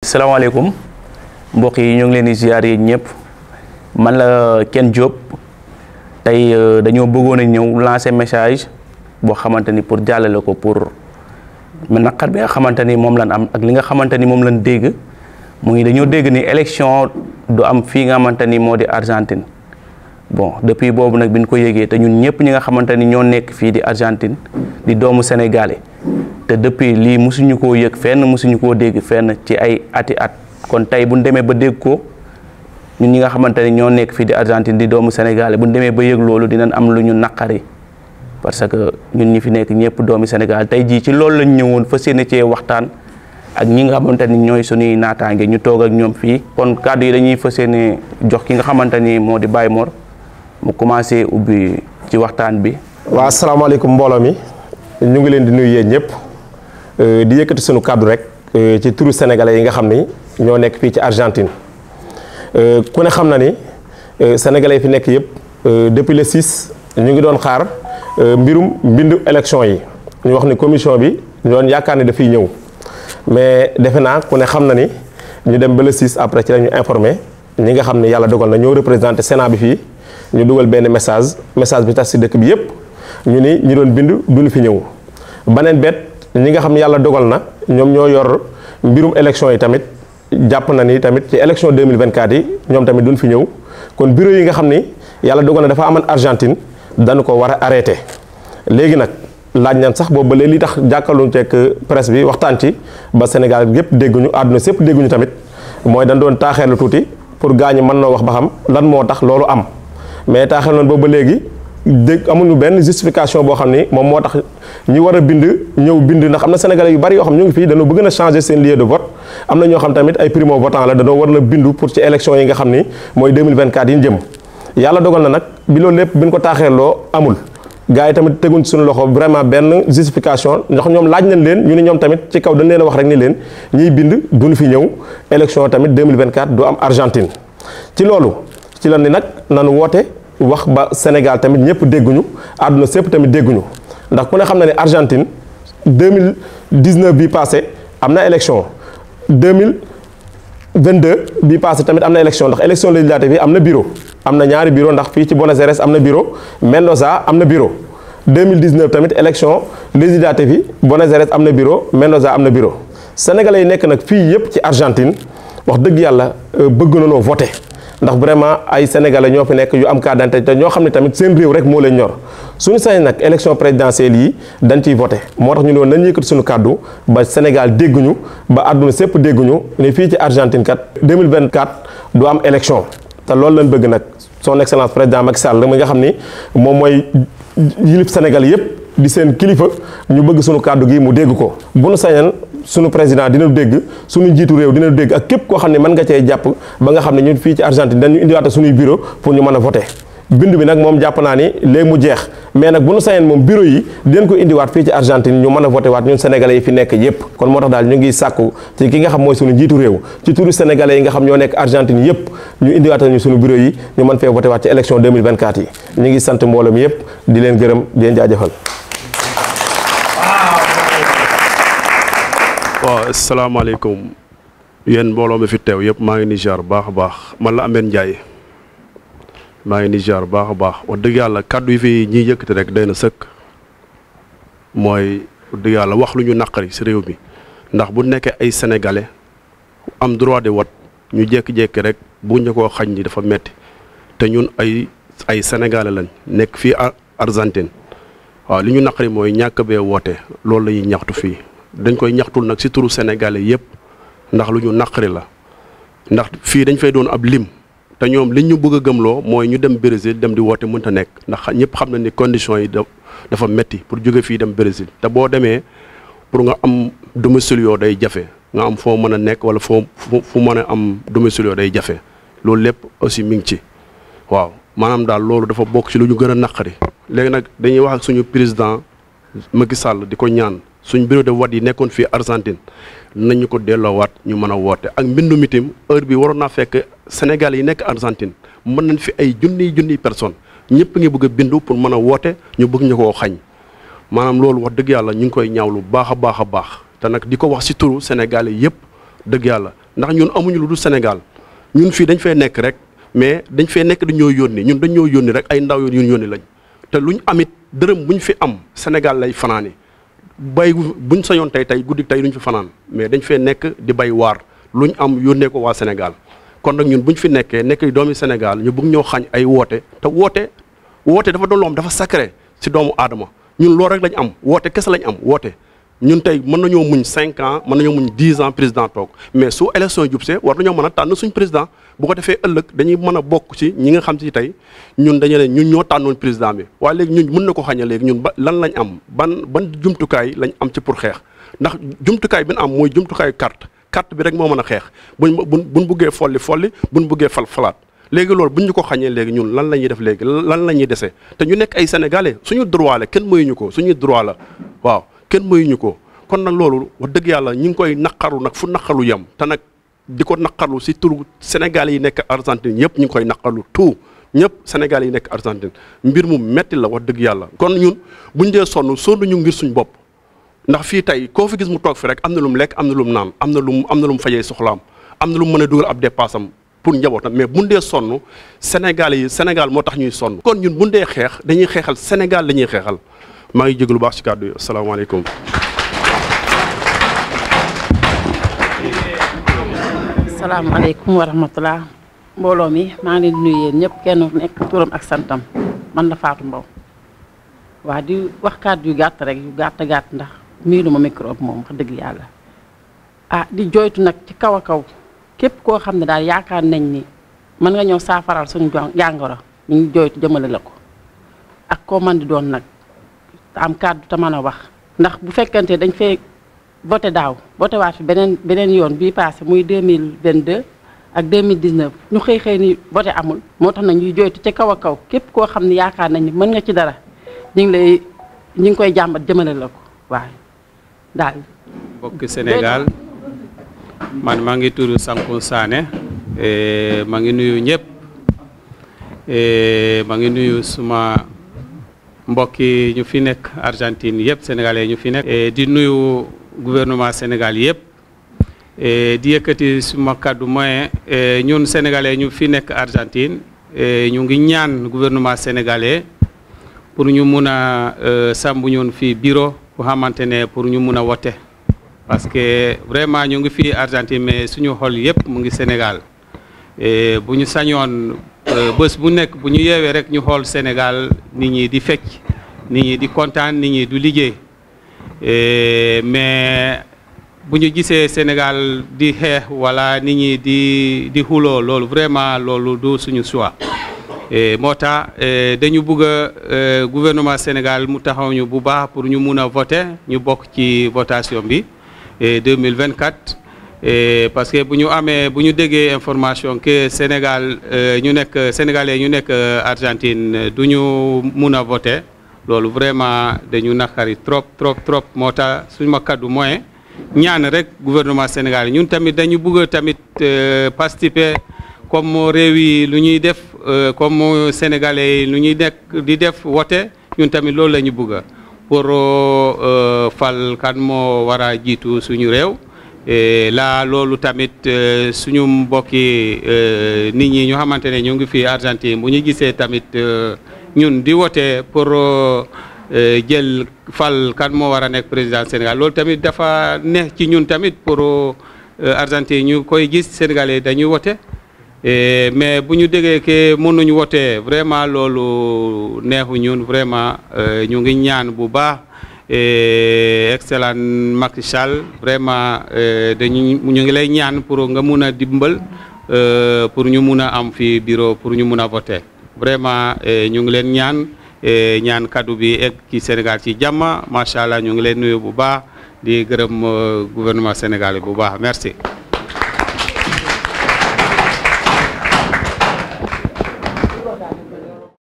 salaamaaleykum mbokk yi ñu ngi leen di ziar yi ñëpp man la Ken Diop tey dañoo bëggoon a ñëw lancer message boo xamante ni pour jàllale ko pour naqar bi nga xamante ni moom lañ am ak li nga xamante ni moom lañ dégg mu ngi dañoo dégg ni élection du am fii nga xamante ni moo di Argentine bon depuis boobu nag bi ñu ko yëgee te ñun ñëpp ñi nga xamante ni ñoo nekk fii di Argentine di doomu sénégalais te depuis lii mosuñu koo yëg fenn mosuñu koo dégg fenn ci ay ati at kon tey bu ñu demee ba dégg ko ñun ñi nga xamante ni ñoo nekk fii di Argentine di doomu sénégalais bu ñu demee ba yëg loolu dinañ am lu ñu naqari parce que ñun ñi fi nekk ñëpp doomu Sénégal tey jii ci loolu lañ ñëwoon fas yéene cee waxtaan ak ñi nga xamante ni ñooy suñuy naataange ñu toog ak ñoom fii kon kàddu yi dañuy fas yéene jox ki nga xamante ni moo di Baye Mor mu commencé ubbi ci waxtaan bi. waaw asalaamaaleykum mbooloo mi ñu ngi leen di nuyu yéen ñëpp di yëkkati suñu kàddu rek ci turu sénégalais yi nga xam ni ñoo nekk fii ci Argentine ku ne xam na ni sénégalais yi fi nekk yëpp depuis le 6 ñu ngi doon xaar mbirum mbindu élection yi ñu wax ni commission bi ñu doon yaakaar ne dafay ñëw mais defe naa ku ne xam na ni ñu dem ba le 6 après ci la ñu informé ñi nga xam ne yàlla dogal na ñoo représenté Sénat bi fii ñu dugal benn message bi tas si dëkk bi yëpp ñu ni ñi doon bindu duñu fi ñëw beneen bet ñi nga xam ne yàlla dogal na ñoom ñoo yor mbirum élection yi tamit jàpp na ni tamit ci élection 2024 yi ñoom tamit duñ fi ñëw kon bureau yi nga xam ni yàlla dogal na dafa amoon Argentine dañu ko war a arrêté léegi nag laaj nañ sax boobu ba léegi li tax jàkkaarloo ceeg presse bi waxtaan ci ba Sénégal yëpp dégguñu àdduna sépp dégguñu tamit mooy dañ doon taaxeerlu tuuti pour gaañu mën noo wax ba xam lan moo tax loolu am mais taaxeerlu noonu boobu ba léegi dégg amuñu benn justification boo xam ni moom moo tax ñi war a bind ñëw bind ndax am na sénégalais yu bari yoo xam ñu ngi fii dañoo bëgg na changer seen lieu de vote am na ñoo xam tamit ay primo votant la dañoo war na bindu pour ci élection yi nga xam ni mooy 2024 yi ñu jëm yàlla dogal na nag bi loolu lépp bi ñu ko taaxeerloo amul gars yi tamit teguñ suñu loxo vraiment benn justification ndax ñoom laaj nañ leen ñu ni ñoom tamit ci kaw dañ leen a wax rek ni leen ñiy bind duñu fi ñëw élection tamit 2024 du am Argentine ci loolu ci la ni nag nanu woote wax ba Sénégal tamit ñëpp dégguñu àdduna sépp tamit dégguñu ndax ku ne xam na ne Argentine 2019 bi passé am na élection 2022 bi passé tamit am na élection ndax élection législative yi am na bureau am na ñaari bureau ndax fii ci Buenos Aires am na bureau Mendoza am na bureau 2019 tamit élection législative yi Buenos Aires am na bureau Mendoza am na bureau sénégalais yi nekk nag fii yëpp ci Argentine wax dëgg yàlla bëgg nañoo voté ndax vraiment ay sénégalais ñoo fi nekk yu am carte d'identité te ñoo xam ne tamit seen réew rek moo leen ñor suñu sañ nag élection présidentielle yi dañ ciy voté moo tax ñu ne woon nañ yëkkati suñu kàddu ba Sénégal dégguñu ba àdduna sépp dégguñu ne fii ci Argentine kat 2024 du am élection te loolu lañ bëgg nag son excellence président Macky Sall mi nga xam ni moom mooy yilif Sénégal yëpp di seen kilifa ñu bëgg suñu kàddu gi mu dégg ko bu nu sañan suñu président dina dégg suñu njiitu réew dina dégg ak képp koo xam ne mën nga cee jàpp ba nga xam ne ñun fii ci Argentine dañu indiwaat suñuy bureau pour ñu mën a voter bind bi nag moom jàpp naa ni léegi mu jeex mais nag bu nu sañan moom bureau yi dinañ ko indiwaat fii ci Argentine ñu mën a voter waat ñun sénégalais yi fi nekk yépp kon moo tax daal ñu ngi sàkku ci ki nga xam mooy suñu njiitu réew ci turu sénégalais yi nga xam ñoo nekk Argentine yépp ñu indiwaatal ñu suñu bureau yi ñu mën fee voter waat ci élection 2024 yi ñu ngi sant mbooloo mi yépp di leen gërëm di leen jaajëfal. waaw asalaamaaleykum yéen mbooloo mi fi teew yëpp maa ngi ni jaar baax a baax man la Ameth Ndiaye maa ngi ni jaar baax a baax wax dëgg yàlla kàddu yi fi ñiy yëkkati rek day na sëkk mooy wax dëgg yàlla wax lu ñu naqari si réew mi ndax bu nekkee ay sénégalais am droit de vote ñu jékki-jékki rek bu ñu koo xañ ni dafa metti te ñun ay sénégalais lañ nekk fii Argentine waaw li ñu naqari mooy ñàkk bee woote loolu la ñuy ñaxtu fii. dañ koy ñaxtul nag ci turu sénégalais yëpp ndax lu ñu naqari la ndax fii dañ fay doon ab lim te ñoom liñ ñu bëgg a gëmloo mooy ñu dem Brésil dem di woote mënta nekk ndax ñëpp xam na ni conditions yi dafa metti pour jóge fii dem Brésil te boo demee pour nga am domicile yoo day jafe nga am foo mën a nekk wala fu mën a am domicile yoo day jafe loolu lépp aussi mi ngi ci waaw maanaam daal loolu dafa bokk ci lu ñu gën a naqari léegi nag dañuy wax ak suñu président Macky Sall di ko ñaan suñ bureau de vote yi nekkoon fii Argentine nañu ko delloowaat ñu mën a woote ak mbindu mitim heure bi waroon naa fekk Sénégal yi nekk Argentine mën nañ fi ay junniy personnes ñëpp ngi bëgg a bindu pour mën a woote ñu bëgg ñu koo xañ maanaam loolu wax dëgg yàlla ñu ngi koy ñaawlu baax a baax te nag di ko wax ci turu Sénégal yi yëpp dëgg yàlla ndax ñun amuñu lu dul Sénégal ñun fii dañ fee nekk rek mais dañ fee nekk dañoo yónni ñun dañoo yónni rek ay ndaw yu yónni lañ te luñ amit dërëm buñ fi am Sénégal lay fanaani bay buñ sañoon tey guddi tey duñ fi fanaan mais dañ fee nekk di bay waar luñ am yónnee ko waa Sénégal kon nag ñun buñ fi nekkee nekk doomi Sénégal ñu bëgg ñoo xañ ay woote te woote dafa doon loo am dafa sacré ci doomu aadama ñun loolu rek lañ am woote kese lañ am woote ñun tey mën nañoo muñ 5 ans mën nañoo muñ 10 ans président toog mais su élection yi jubsee war nañoo mën a tànn suñ président bu ko defee ëllëg dañuy mën a bokk ci ñi nga xam ci tey ñun dañu ne ñun ñoo tànnoon président bi waaye léegi ñun mën na ko xañe léegi ñun ba lan lañ am ban jumtukaay lañ am ci pour xeex ndax jumtukaay bi ñu am mooy jumtukaayu carte bi rek moo mën a xeex buñ buggee folli buñ buggee falaat léegi loolu buñ ñu ko xañee léegi ñun lan la ñuy def léegi lan la ñuy dese te ñu nekk ay sénégalais suñu droit la kenn mayuñu ko suñuy droit la waaw kenn mayuñu ko kon nag loolu wax dëgg yàlla ñu ngi koy naqaru nag fu naqaru yem te nag di ko naqarlu si turu sénégalais yi nekk Argentine yëpp ñu ngi koy naqarlu tout ñëpp sénégalais yi nekk Argentine mbir mu metti la wax dëgg yàlla kon ñun buñ dee sonn ñu ngir suñ bopp ndax fii tey koo fi gis mu toog fi rek am na lu mu lekk am na lu mu naan am na lu mu fajee soxlaam am na lu mu mën a dugal ab dépassam pour njabootam mais buñ dee sonn Sénégal moo tax ñuy sonn kon ñun buñ dee xeex dañuy xeexal Sénégal la ñuy xeexal maa ngi jégalu baax ci kàddu yi asalaamaaleykum. asalaamaaleykum wa rahmatulah mbooloo mi maa ngi leen di nuyu yéen ñëpp kenn nekk turam ak santam man la Fatou Mbow waa di wax kàddu yu gàtt rek yu gàtt ndax miinu ma micro bi moom wax dëgg yàlla di jooytu nag ci kaw a kaw képp koo xam ne daal yaakaar nañ ni mën nga ñëw saafaral suñu jàngoro ñu ngi jooytu jëmale la ko ak koo man di doon nag am kàddu te mën a wax ndax bu fekkante dañ fee voté daaw voté waat fi beneen yoon bii passé muy 2022 ak 2019 ñu xëy ni voté amul moo tax na ñuy jooytu ci kaw a kaw képp koo xam ne yaakaar nañ ni mën nga ci dara ñu ngi koy jàmbat jëmale la ko waaye daal mbokk Sénégal man maa ngi tudd Sankou Sané maa ngi nuyu ñëpp maa ngi nuyu suma mbokki ñu fi nekk Argentine yëpp sénégalais ñu fi nekk di nuyu gouvernement Sénégal yëpp di yëkkati suma kàddu mooy ñun sénégalais ñu fi nekk Argentine ñu ngi ñaan gouvernement sénégalais pour ñu mun a sàmm ñun fii bureau bu xamante ne pour ñu mun a wote parce que vraiment ñu ngi fii Argentine mais suñu xol yëpp mu ngi Sénégal bu ñu sañoon bés bu nekk bu ñu yeewee rek ñu xool Sénégal nit ñi di fecc nit ñi di kontaan nit ñi du liggéey mais bu ñu gisee Sénégal di xeex wala nit ñi di xuloo loolu vraiment loolu du suñu choix moo tax dañu bëgg a gouvernement Sénégal mu taxaw ñu bu baax pour ñu mun a voter ñu bokk ci votation bi 2024 parce que bu ñu déggee information que Sénégal ñu nekk sénégalais ñu nekk Argentine du ñu mun a voter loolu vraiment dañu naqari trop moo tax suñu ma kaddu mooy ñaan rek gouvernement Sénégal ñun tamit dañu bëgg tamit participer comme réew yi lu ñuy def comme sénégalais yi lu ñuy nekk di def wote ñun tamit loolu la ñu bëgg pour fal kan moo war a jiitu suñu réew la loolu tamit suñu mbokki nit ñi ñu xamante ne ñu ngi fi Argentine bu ñu gisee tamit ñun di wote pour jël fal kan moo war a nekk président Sénégal loolu tamit dafa neex ci ñun tamit pour Argentine ñu koy gis sénégalais dañuy wote mais bu ñu déggee que mënuñu wote vraiment loolu neexu ñun vraiment ñu ngi ñaan bu baax excellent Macky Sall vraiment ñu ngi lay ñaan pour nga mun a dimbal pour ñu mun a am fi bureau pour ñu mun a voter vraiment ñu ngi leen ñaan kaddu bi egg ci Sénégal ci jàmm macha allah ñu ngi leen nuyu bu baax di gërëm gouvernement sénégalais bu baax merci.